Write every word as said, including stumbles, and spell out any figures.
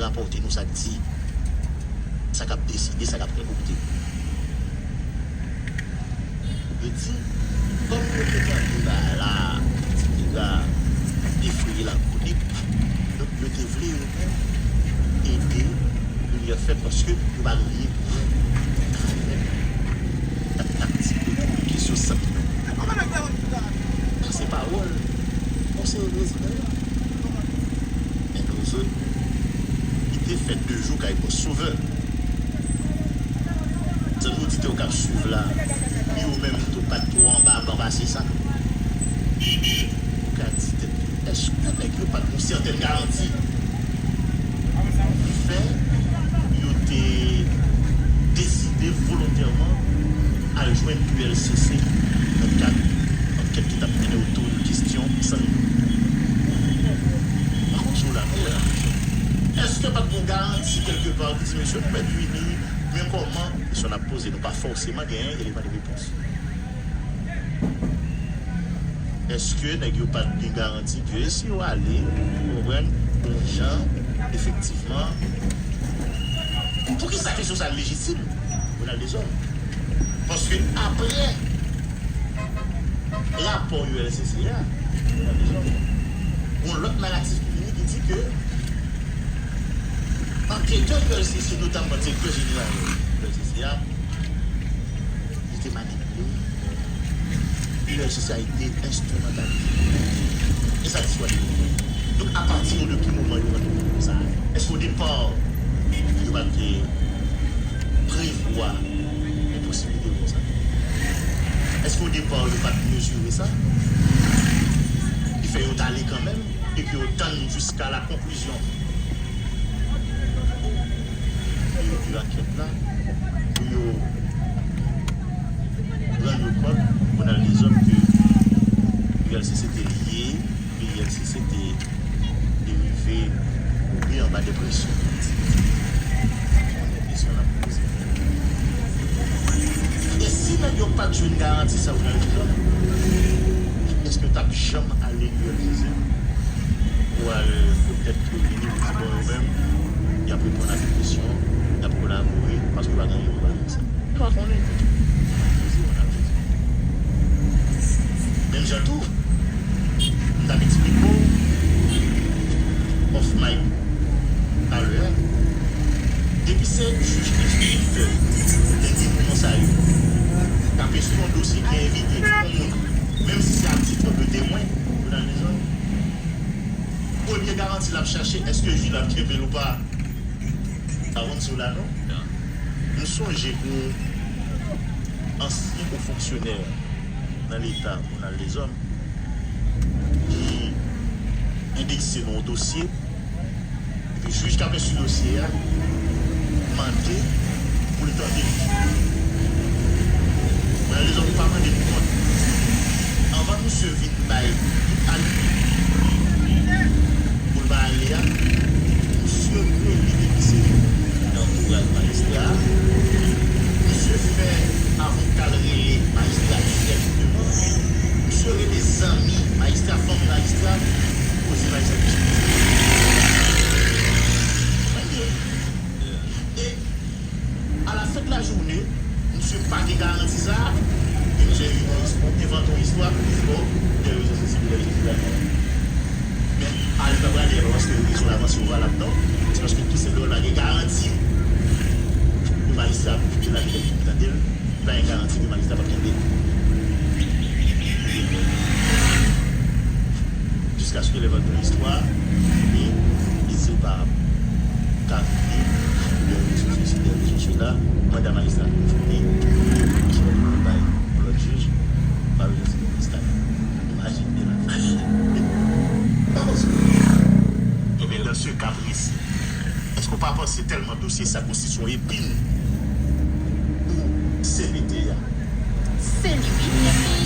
Rapòte nou sa k di, sa k ap deside, sa k ap konpòte. Yo di, kòm yo te tande bagay la, ti piga, efreye lakonik, donk yo te vle yo menm ede Lumière Fête paske yo pa gen anyen pou wè avèk ak, ak ti pèp ki sou sant nan. Sa se pawòl konseye prezidan yo. Men nou zòt, li te fè de jou kay Bòs Sovè. Sa nou di te yo k ap swiv la, yo menm tou pa t twò anba ban pase sa. Ou ka di tèt ou, èske nèg yo pa t yon sètèn garanti ki fè yo te deside volontèman al jwenn U L C C nan kad ankèt ki t ap mennen otou de kesyon san. Pa konn si w dakò la. Èske pa t gen yon garanti kèlkepa ki di, mesye, nou mèt vini, men kòman? Kesyon n ap poze, nou pa fòseman genyen eleman de repons. Èske nèg yo pa t gen garanti ke si yo ale, ou konprann, yon jan, efektivman, poukisa kesyon sa lejitim, Ronald Deshommes? Paske apre rapò U L C C a, Ronald Deshommes, yon lòt naratif ki vini ki di ke anketè U L C C, notamman direktè jeneral U L C C a, li te manipile. U L C C a été instrumentalisé. E sa listwa te montre. Donk, apati de ki moman yo rann yo kont sa? Èske o depa, yo pa te prevwa yon posiblite konsa? Èske o depa, yo pa te mezire sa? Ki fè yo t ale kanmenm, epi yo tann jiska la konklizyon de, de ankèt la, pou yo rann yo kont, Ronald Deshommes, ke U L C C te lye, ke U L C C te, te rive tonbe anba de presyon politik. Kesyon n ap poze. E si nèg yo pa t jwenn garanti sa, Ronald Deshommes, èske yo t ap janm ale U L C C pou al poutèt yo vini, yo di, bon, yo menm, y ap reponn a tout kesyon, y ap kolabore, paske yo pa gen anyen pou ba yo sa. Yo pa konnen. Menm jan tou, m t ap eksplike w off mic talè a, depi se jij enstriktè, nèg gen moun sa yo, k ap enstwi yon dosye, ki envite yon moun, menm si se a tit de temwen, Ronald Deshommes, premye garanti l ap chache, èske jij la ap kenbe l ou pa? Pa konn si w la non. M sonje yon ansyen wo fonksyonè nan Leta, Ronald Deshommes, ki endekse nan yon dosye, epi jij k ap enstwi dosye a mande pou l tande li. Ronald Deshommes pa mande pou kont. Anvan misye vin bay tout avi pou l pa ale a, misye rele depi se nan antouraj majistra a, misye fè avoka l rele majistra dirèkteman, misye rele zanmi majistra, fanmi majistra, poze majistra kesyon. Mwen gen. E a la fen de la jounen, misye pa gen garanti sa a, e misye vin yon espwa, envante yon istwa pou di, bon, de rezon sesi, pou de rezon sela. Men, ale pa prale, e pa paske rezon l avanse yo valab, non. Se paske tou senpleman pa gen garanti ke majistra ap koute l, ap tande l, li pa gen garanti ke majistra p ap tande l. Jiskaske lè va gen istwa, e, e se pa ka vini de rezon sesi, de rezon sela, manda majistra a fini, se pou bay yon lòt jij, pa bezwen se majistra. Imajine la. Ebyen, dans ce cas précis, èske w pa panse tèlman dosye sa konstitye yon epin pou C P T a? Sendwi F M.